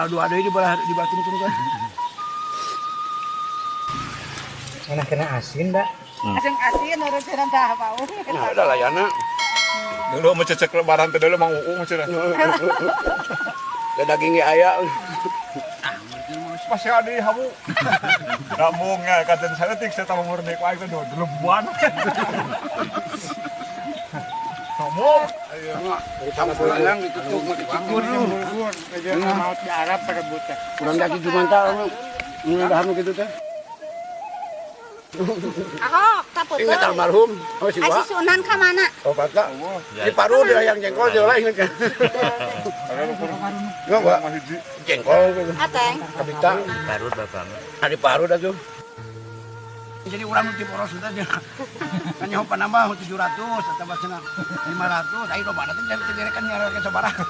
Tinggal dua deui di belah tungtung kan. Mana kena asin dah. Asing asin urut cenah tah bau. Nah, udah lah yana. Dulu mau cecek lebaran teh dulu Mang Uung cenah. Da daging ge aya. Masih ada di hamu. Ramungnya kata saya tik saya tahu murni ku aing teh dua lebuan. Ngomong. Campuran ditutup mah kecikur lu. Maut di Arab perebutan. Kurang daki jumantal lu. Mun dahar nu kitu teh. Ahok, taput. Ingat almarhum. Oh si Ai si Wa. Sunan ka mana? Oh Bata. Di paru dia yang jengkol dia lah ingat kan. Enggak, Pak. Jengkol gitu. Ateng. Kabita. Parut bapak mah. Ada parut atuh. Jadi orang nu poros teh nya. Kan nyaho panambah 700 atau cenah 500, ayo loba teh jadi direkan nyara ke sabaraha.